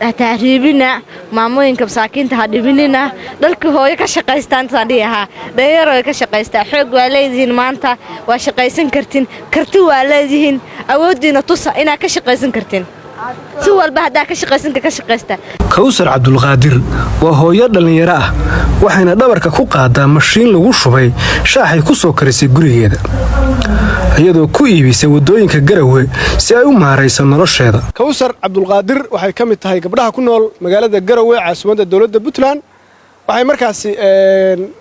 Ha tahriibina, maamooyinka masaakiinta ha dhibinina. Dhalka hooyo ka shaqaystaan intaan dhihi ahaa. Dhalinyaro ka shaqaystaa, xoog waa leedihiin, maanta waa shaqaysan kartin, karti waa leedihiin, awooddiina tusa inaad ka shaqaysan kartin. Si walba haddaa ka shaqaysan, ka shaqaysta. Kawsar Cabdulqaadir waa hooyo dhallinyaro ah, waxayna dhabarka ku qaadaa mashiin lagu shubay shaaxay ku soo karisay gurigeeda, iyadoo ku iibisay waddooyinka Garawe si ay u maarayso nolosheeda. Kawsar Cabdulqaadir waxay ka mid tahay gabdhaha ku nool magaalada Garowe, caasimadda dowladda Puntland. Waxay markaasi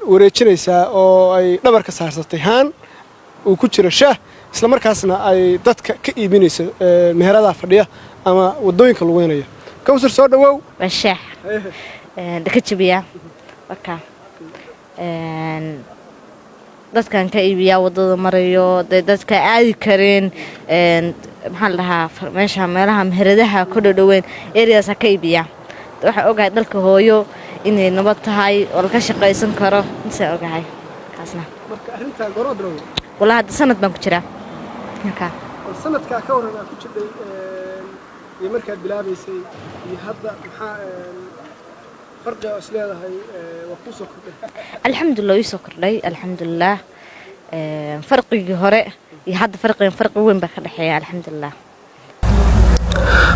wareejinaysaa oo ay dhabarka saarsatay haan uu ku jiro shaah, isla markaasna ay dadka ka iibinayso meheradaha fadhiya ama waddooyinka lugeynaya. Kawsar, soo dhowow. Waa shaax dhaka jabiyaa marka dadkan ka iibiyaa waddada marayo, dee dadka aadi kareen, maxaa la dhahaa, meesha meelaha meheradaha ku dhowdhoweyn areadaasa ka iibiyaa. Waxaa ogahay dalka hooyo inay nabad tahay oo laka shaqaysan karo, insaa ogahay kaasna. Marka arrintan goorma bilowday? Walaa, hadda sanad baan ku jiraa marka. Bal sanadkaa ka warran aa ku jirdhay iyo markaad bilaabaysay iyo hadda, maxaa farqiga oo is leedahay waa kuu soo kordhay? Alxamdulilah, ii soo kordhay, alxamdulilah. Farqigii hore iyo hadda farqigan farqi weyn baa ka dhexeeya, alxamdulilah.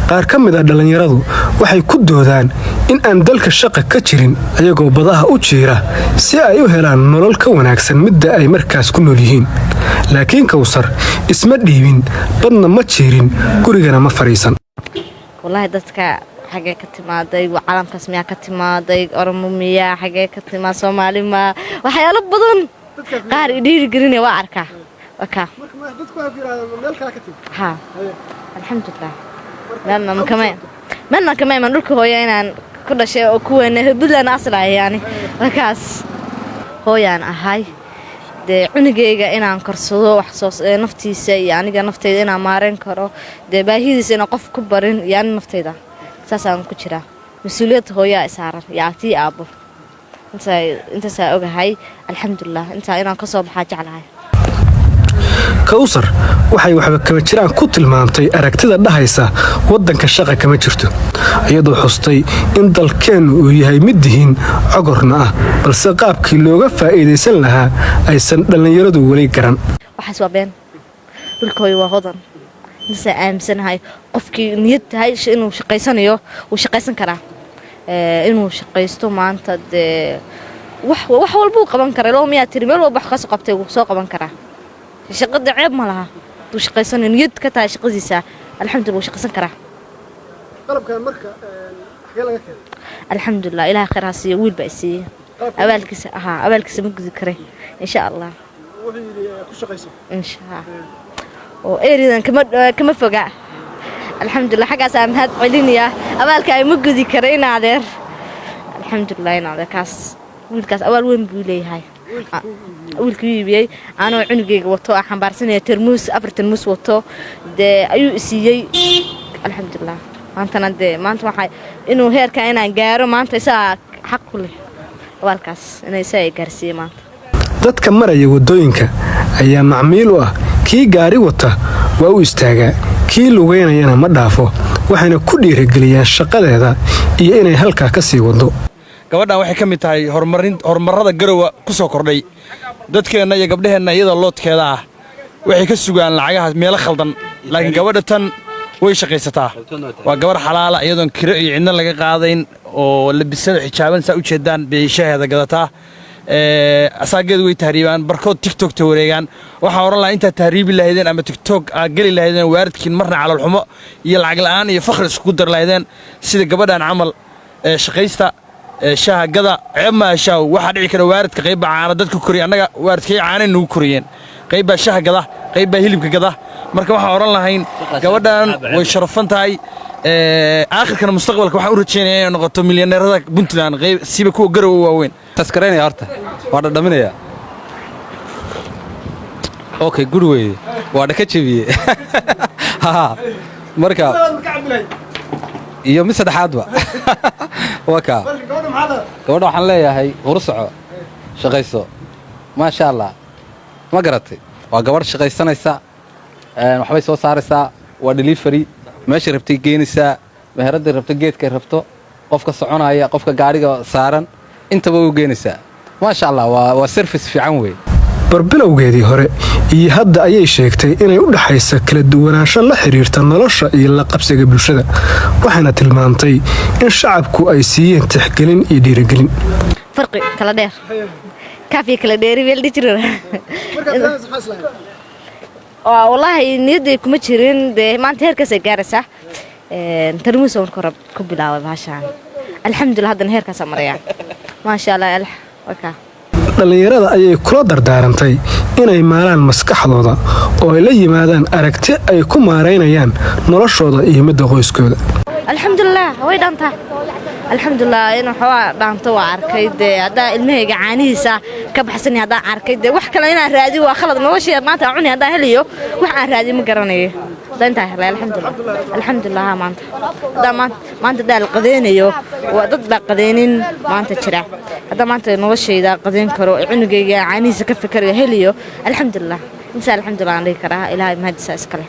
Qaar ka mid ah dhallinyaradu waxay ku doodaan in aan dalka shaqa ka jirin, ayagoo badaha u jiira si ay u helaan nolol ka wanaagsan midda ay markaas ku nool yihiin. Laakiin Kawsar isma dhiibin, badna ma jiirin, gurigana ma fadhiisan. Wallaahi, dadka xagee ka timaaday, calamkaas miyaa ka timaaday, Oromo miyaa, xagee ka timaad, Soomaali maa, waxyaalo badan qaar i dhiirigelinaya waa arkaa waka. Dadku waxay ku yidhahdaan meel kale ka timi. Haa, alxamdulilah, meelna kama iman. Dhulka hooya inaan ku dhashay oo ku weynay Puntland asal yani markaas hooyaan ahay, dee cunugayga inaan korsado, wax soo naftiisa iyo aniga naftayda inaan maareyn karo, dee baahidiisa inaan qof ku barin iyo ani naftayda saasaan ku jiraa. Mas-uuliyadda hooyaa isaaran iyo aatii aabbo. Intaasaa ogahay, alxamdulilah, intaa inaan ka soo baxaa jeclahay. Kawsar waxay waxba kama jiraan ku tilmaamtay aragtida dhahaysa waddanka shaqa kama jirto, iyadoo xustay in dalkeennu uu yahay mid dihin cogorna ah, balse qaabkii looga faa'iidaysan lahaa aysan dhallinyaradu weli garan. Waxaas waa been. Dhulkooda waa hodan, intaasaan aaminsanahay. Qofkii niyad tahay inuu shaqaysanayo wuu shaqaysan karaa. Inuu shaqaysto maanta dee wax walbuu qaban karaa. Loo miyaa tiri meel walba wax kasoo qabtay, wuu soo qaban karaa. Shaqada ceeb ma laha. Hadduu shaqaysanayo, niyad ka tahay shaqadiisa, alxamdulillah, wuu shaqaysan karaa. Qalabkan marka xagee laga keenay? Alxamdulilah, Ilaah khayr ha siiyo, wiil baa isiiyey. Abaalkiisa ahaa, abaalkiisa ma gudi karay, insha Allah. Wuxuu yidhi ku shaqayso. Insha oo eridan kama foga, alxamdulilah. Xaggaasaa mahad celinaya. Abaalka ay ma gudi kara in adeer, alxamdulilah, in adeer kaas, wiilkaas abaal weyn buu leeyahay. Wiilkii u iibiyey anoo cunugeyga wato, aan xambaarsanaya tarmuus, afar tarmuus wato, dee ayuu isiiyey, alxamdulilah. Maantana dee maanta waxaa inuu heerka inaan gaaro maanta isagaa xaq ku leh abaalkaas, inay isaga ay gaarsiiyey maanta. Dadka maraya waddooyinka ayaa macmiil u ah. Kii gaari wata waa u istaagaa, kii lugaynayana ma dhaafo, waxayna ku dhiirageliyaan shaqadeeda iyo inay halkaa ka sii waddo. Gabadhan waxay ka mid tahay horumarrada Garowa ku soo kordhay. Dadkeenna iyo gabdhaheenna iyada loodkeeda ah waxay ka sugaan lacagahaas meelo khaldan, laakiin gabadha tan way shaqaysataa. Waa gabarh xalaala, iyadoon kiro iyo cidna laga qaadayn oo labisada xijaaban saa u jeedaan bay shaheeda gadataa. Asaageedu way tahriibaan, barkood TikTokta wareegaan. Waxaa odhan lahaa, intaad tahriibi lahaydeen ama TikTok aad geli lahaydeen, waaridkiin marna caloolxumo iyo lacag la'aan iyo fakhri iskugu dar lahaydeen, sida gabadhan camal shaqaysta, shaaha gada. Ceeb maaha shaahu. Waxaa dhici kara waaridka qayb baa caana dadka koriya. Annaga waaridkay caanay nagu koriyeen. Qayb baa shaha gada, qayb baa hilibka gada. Marka waxaan odhan lahayn, gabadhan way sharafan tahay. Aakhirkana mustaqbalka waxaan u rajaynaya inay noqoto milyaneerada Puntland, qayb siba kuwa Garowe waaweyn. Taskaraynaya horta, waa dhadhaminaya. Okay, guri weeye, waa dhaka jebiyey marka iyo mid saddexaadba waa kaa. Gabadha waxaan leeyahay, horu soco, shaqayso, maasha Allah. Ma garatay? Waa gabadh shaqaysanaysa, waxbay soo saaraysaa, waa delivery, meeshay rabtay geenaysaa, meheradday rabto, geedkay rabto, qofka soconaya, qofka gaadhiga saaran, intaba u geenaysaa. Maasha Allah, waa service fiican wey. Barbilowgeedii hore iyo hadda ayay sheegtay inay u dhaxaysa kala duwanaansho la xiriirta nolosha iyo la qabsiga bulshada, waxaana tilmaamtay in shacabku ay siiyeen tixgelin iyo dhiirigelin. Farqi kala dheer, kaafiya kala dheeri meel dhihi jiro. Wallaahi niyadday kuma jirin dee maanta heerkaasay gaaraysaa. Tarmuusa marka hore ku bilaabay bahashaan, alxamdulilah, haddana heerkaasaa maraya, maasha Allah, wakaa. Dhallinyarada ayay kula dardaarantay inay maalaan maskaxdooda oo ay la yimaadaan aragti ay ku maaraynayaan noloshooda iyo midda qoyskooda. Alxamdulilah, way dhaantaa, alxamdulilah. In waxoogaa dhaanto waa arkay dee. Haddaa ilmahayga caanihiisa ka baxsanay haddaan arkay dee, wax kale inaan raadiyo waa khalad. Noloshii maanta aan cuni haddaan helayo, wax aan raadiyo ma garanayo. Haddaan intaa helay, alxamdulilah, alxamdulilah. Haa, maanta haddaan maanta haddaan la qadeynayo, waa dad baa qadeynin maanta jira. Haddaan maanta noloshayda qadeyn karo, cunugayga caanihiisa ka fikerayo helayo, alxamdulilah, insaa alxamdulilah aan dhihi karaa. Ilaahay mahadiisa iskale.